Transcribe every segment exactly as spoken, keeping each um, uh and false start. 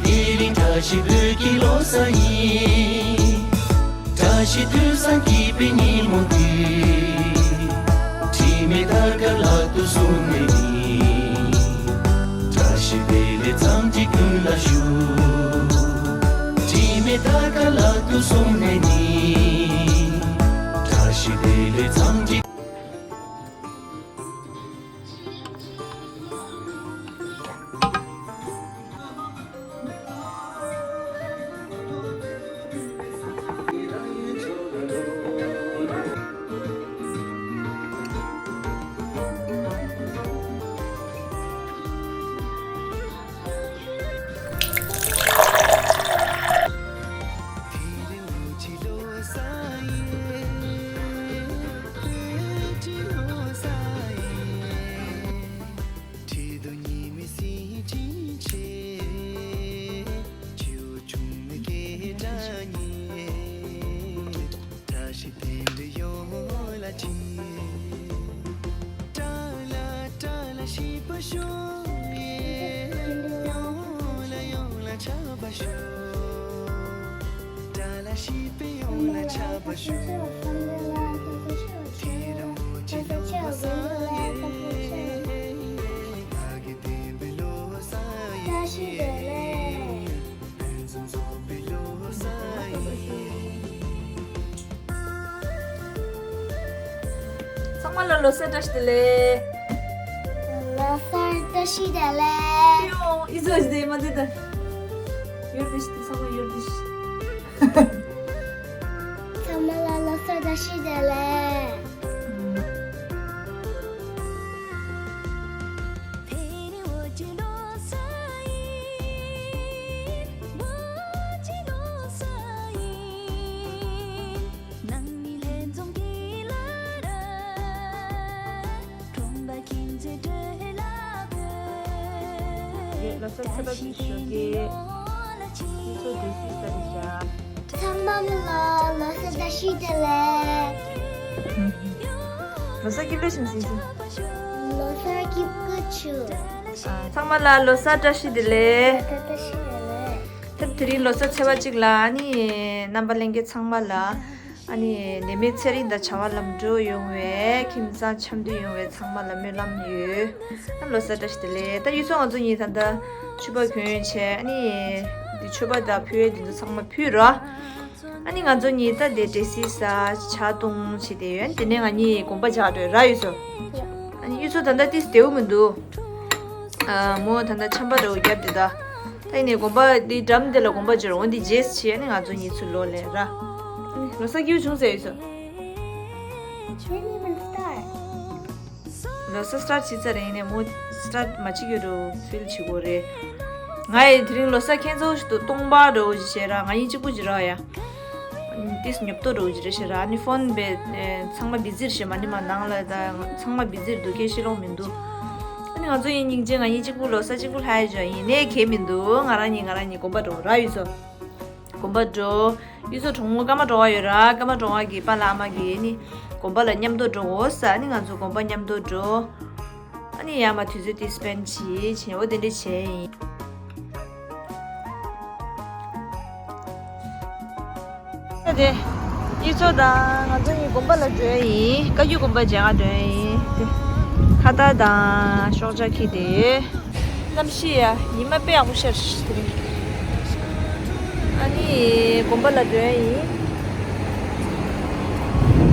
དེ་རིང་བཀྲ་ཤིས་བོད་ཀྱི་ལོ་གསར་ཡིན། བཀྲ་ཤིས་དུས་བཟང་སྐྱིད་པའི་ཉིན་མོ་འདི། དྲི་མེད་ཐར་ཀ་ལག་ཏུ་ཟུང་ནས་ནི། བཀྲ་ཤིས་བདེ་ལེགས་འཚམས་འདྲི་ཀུན་ལ་ཞུ། དྲི་མེད་ཐར་ཀ་ལག་ཏུ་ཟུང་ནས་ནི། བཀྲ་ཤིས་བདེ་ལེགས་འཚམས་འདྲི། ཚང་མ་ལ་ལོ་གསར་བཀྲ་ཤིས་བདེ་ལེགས། ལོ་གསར་བཀྲ་ཤིས་བདེ་ལེགས། ཡོ། ཨི་ཟོ་ཨི་ཟེ་མ་ཟེ་ད། ཡོར་དིཤ། ཚང་མ་ཡོར་དིཤ། ཚང་མ་ལ་ལོ་གསར་བཀྲ་ཤིས་བདེ་ལེགས། ལོ་གསར་ཚེས་པ་ཅིག་ཞུ་གི། ཁྱེད་ཚོ་འདི་སྲིད་ས་རེད་བཞག་ཚང་མ་ལ་ལོ་གསར་བཀྲ་ཤིས་བདེ་ལེགས། ལོ་གསར་སྐྱིད་ལོ་ཞིམ་སྲིད་ས། ལོ་གསར་སྐྱིད་སྐུ་ཆུ། ཚང་མ་ལ་ལོ་གསར་བཀྲ་ཤིས་བདེ་ལེགས། ལོ་གསར་བཀྲ་ཤིས་བདེ་ལེགས། ད་དེ་རིང་ལོ་གསར་ཚེས་པ་གཅིག་ལ་ཨ་ནི་རྣམ་པ་ལྷན་རྒྱས་ཚང་མ་ལ། ཨ་ནི་ནད་མེད་ཚེ་རིང་དང་བྱ་བ་ལམ་འགྲོ་ཡོང་བའི། ཁྱིམ་ཚང་འཆམ་མཐུན་ཡོང་བའི་ཚང་མ་ལ་སྨོན་ལམ་ཡོད། ཨ་ལོ་གསར་བཀྲ་ཤིས་བདེ་ལེགས། ད་ཡུལ་ཚོ་ང་ཚོ་གཉིས་ད་ལྟ་མཆོད་པ་གྱོན་བྱས། ཨ་ནི་འདི་མཆོད་པ་དང་ཕུལ་ཡས་འདི་ཚོ་ཚང་མ་ཕུལ་རོགས། ཨ་ནི་ང་ཚོ་གཉིས་ད་དེ་འབྲས་སིལ་ཟ། ཇ་བཏུང་བྱས་དེ་ཡོད། དེ་ནས་ང་གཉིས་སྒོམ་པ་རྒྱག་འགྲོ་ར་ཡུལ་ཚོ། ཨ་ནི་ཡུལ་ཚོ་ད་ལྟ་ཏིས་བདེ་བོ་མི་འདུག་ཨ་མོ་ད་ལྟ་ཆམ་པ་འདྲ་བོ་བརྒྱབ་དེ་ད། ད་ཡིན་ནས་དགོན་པ་འདི་འགྲམ་འདི་ལ་དགོན་པ་འབྱོར་འོང་འདི་རྗེས་བྱས་ནས་ང་ཚོ་གཉིས་ཚུར་ལོག་ལས་ར། ལོ་གསར་སྐྱིད་པོ་བྱུང་ཟེར་ཡོད་ས། Didn't even start. ལོ་གསར་སི་ཊར་བྱེད་ཚར་རེད། ཡིན་ནས་མོ་སི་ཊར་མ་བྱེད་ཀྱི་འགྲོ་ཕིལ་བྱེད་དགོས་རེད། ང་ཡི་དེ་རིང་ལོ་གསར་ཁྱེད་ཚོ་ཞིག་ཏུ་སྟོང་པ་འགྲོ་བོ་ཞིག་བྱས་ར། ང་ཡི་གཅིག་པུ་ཅིག་ར་ཡ། ཏིས་ཉོབ་ཏོ་འགྲོ་བོ་ཞིག་རེད་ཤེས་ར། ཨ་ནི་ཕོན་བས་ཚང་མ་བི་ཛི་རེད་ཤེས། མ་ནི་མ་ནང་ལ་ད་ཚང་མ་བི་ཛི་རེད་འདུག་སྐད་ཤེས་ལོང་མི་འདུག་ཨ་ནི་ང་ཚོ་ཡིན་སྙིང་རྗེ། ང་ཡིན་གཅིག་པུ་ལོ་གསར་གཅིག་པུ་ལྷ་ཡི་ཇོ་ཡིན་ནས་ཁེལ་མི་འདུག་ང་རང་ཉིད་ང་རང་ཉིད་དགོན་པ་འགྲོ་ར་ཡོད་ཚོ། དགོན་པ་འགྲོ། ཡུལ་ཚོ་གྲོང་མོ་ཀརྨ་སྒྲོལ་དཀར་ཡོད་ར། ཀརྨ་སྒྲོལ་དཀར་གི་པཱ་ལགས་ཨ་མ་གིས་ནི་དགོན་པ་ལ་མཉམ་དུ་འགྲོ་འོ་ས། ཨ་ནི་ང་ཚོ་དགོན་པ་མཉམ་དུ་འགྲོ། ཨ་ནི་ཡར་མར་དུས་ཚོད་དེ་སྤེན་བྱེད་བྱེད་འོ་དེ་འདྲ་བྱས་ཡིན། ཨ་དེ་ཡུལ་ཚོ་དང་ང་ཚོ་གཉིས་དགོན་པ་ལ་འགྲོ་ཡིན། བཀའ་བརྒྱུད་དགོན་པ་མཇལ་ག་འགྲོ་ཡིན། དེ་ཁ་བཏགས་དང་ཤོག་ཇ་འཁྱེར་ཏེ། གནམ་གཤིས་ཡ་ཉི་མ་དཔེ་ཡག་པོ་ཤར་ཤག་དེ་རིང་། ཨ་ནི་དགོན་པ་ལ་འགྲོ་ཡ་ཡིན།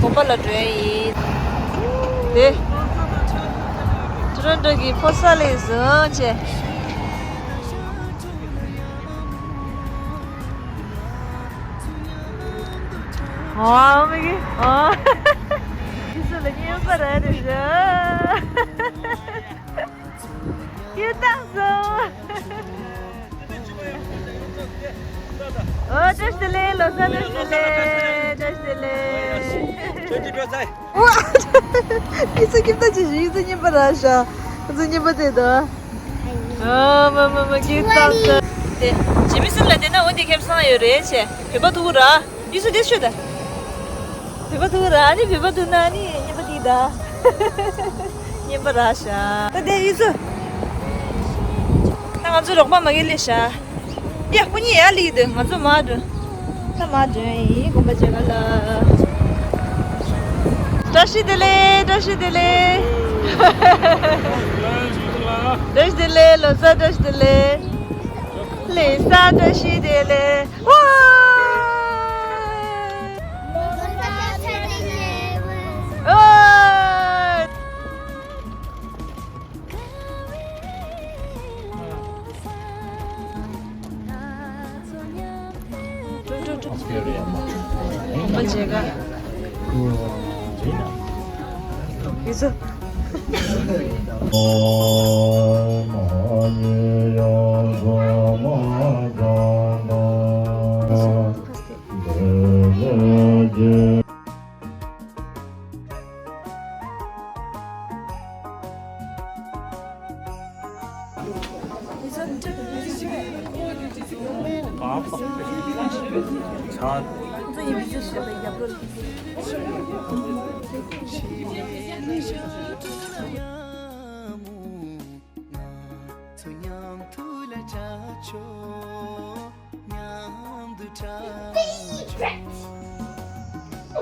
དགོན་པ་ལ་འགྲོ་ཡ་ཡིན། དེ་ཊོ་རོན་ཊོ་གི་ཕོ་གསར་ལས་བཟུང་བྱས། ཨོ་མ་གི་ཨོ། ཁྱི་སུ་ལ་ཉན་པ་ར་རེད་ཤག་ཡོད་ད་སོ། ཨོ་བཀྲ་ཤིས་བདེ་ལེགས། ལོ་གསར་བཀྲ་ཤིས་བདེ་ལེགས། བཀྲ་ཤིས་བདེ་ལེགས། ཁྱོད་ཀྱི་བཀྲ་ཤིས། ཨོ། ཡིག་ཚད་ཁྱིམ་ཐག་ཅིག་ཞིག་ཡིག་ཚད་རྙིང་པ་རག་ཤག་ཁོ་ཚོ་རྙིང་པ་བལྟས་འདུག་ཨ་མ་མ་མ། ཁྱོད་ད་སོ། དེ་ཇི་མི་སུན་ལ་བལྟས་ན་འོ་དེ་ཁེམ་སང་ཡོད་རེད་ཆེ། བོད་པ་ཐུག་ར། ཡིག་ཚད་དེ་ཤོད་ད། བོད་པ་ཐུག་ར། ཨ་ནི་བོད་པ་ཐུག་ན་ཨ་ནི་རྙིང་པ་དེ་ད། རྙིང་པ་རག་ཤག་ད་དེ་ཡིག་ཚད། ད་ང་ཚོ་རོགས་པ་མ་གི་ལས་ཤག་ཡ་ཁོ་གཉིས་ཡར་སླེབས་འདུག་ང་ཚོ་མར་འགྲོ། ད་མར་འགྲོ་ཡིན། དགོན་པ་མཇལ་ག་ལ། བཀྲ་ཤིས་བདེ་ལེགས། བཀྲ་ཤིས་བདེ་ལེགས། བཀྲ་ཤིས་བདེ་ལེགས། ལོ་གསར་བཀྲ་ཤིས་བདེ་ལེགས། ལོ་གསར་བཀྲ་ཤིས་བདེ་ལེགས། ཝའི། ཝའི། འགྲོ་འགྲོ་འགྲོ། དགོན་པ་མཇལ་ག། ཡིག་ཚད།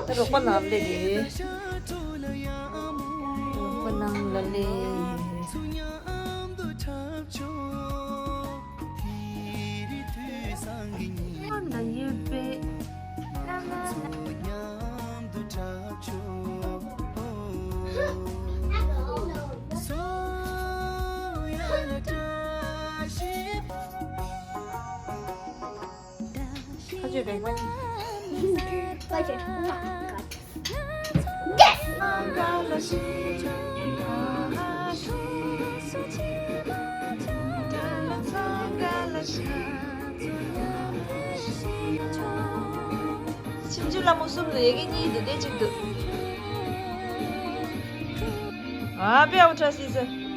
ད་རོགས་པ་ནང་སླེབས་རེད། རོགས་པ་ནང་ལ་སླེབས། ད་ཡོད་པས། ཁ་ཆེ་རེད། ཁ་ཆེ། Yes! ཁྱིམ་རྒྱུད་ལ་མོ་གསུམ་དུ་ཡ་གི་གཉིས་དེ་དེ་གཅིག་ཏུ། ཨ་པེ་ཨའོ་ཁྲ་སི་སི།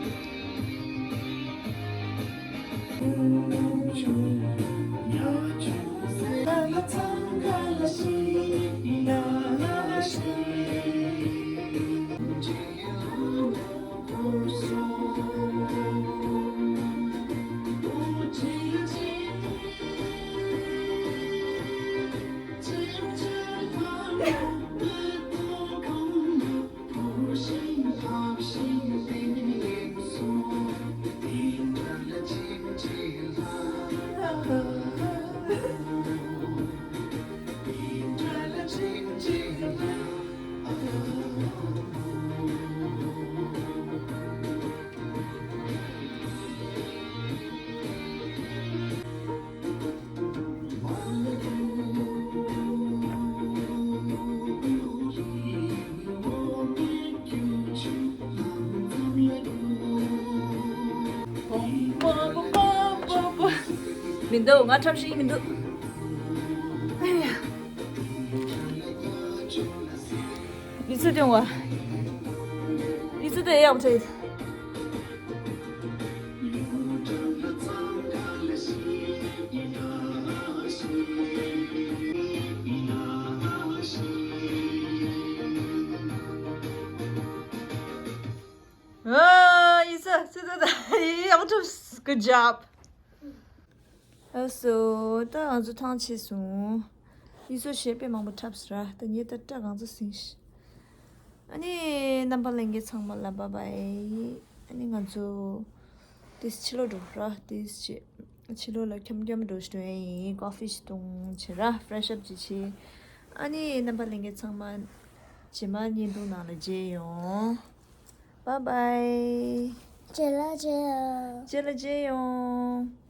མི་འདུག་ང་འཁྲབ་ཤེས་མི་འདུག་ཨ་ཡ། ཡིག་ཚད་སྟོན་བ། ཡིག་ཚད་དེ་ཡག་པོ་བྲིས། ཨ། ཡིག་ཚད་ཚད་ཚད་ཡག་པོ་བྲིས། Good job. ཨ་སོ། ད་ང་ཚོ་ཐང་ཆད་སོང་། ཡིག་ཚད་ཞེ་དཔེ་མང་པོ་འཁྲབ་སོང་ར། ད་ངས་ད་སྐྲ་གང་ཚ་ཟིན་ཤག་ཨ་ནི་རྣམ་པ་ལྷན་རྒྱས་ཚང་མ་ལ་བཱའི་བཱའི། ཨ་ནི་ང་ཚོ་ཏིས་ཕྱི་ལོགས་འགྲོ་ར། ཏིས་ཕྱི་ཕྱི་ལོགས་ལ་འཁྱམ་འཁྱམ་འགྲོ་ཞིག་འགྲོ་ཡིན། ཀོ་ཕི་ཞིག་འཐུང་བྱས་ར། ཕེ་རེ་ཤི་ཨབ་ཅིག་བྱས། ཨ་ནི་རྣམ་པ་ལྷན་རྒྱས་ཚང་མ་རྗེས་མ་བརྙན་ཐུང་ནང་ལ་མཇལ་ཡོང་། བཱའི་བཱའི། རྗེས་ལ་མཇལ་ཡོང་། རྗེས་ལ་མཇལ་ཡོང་།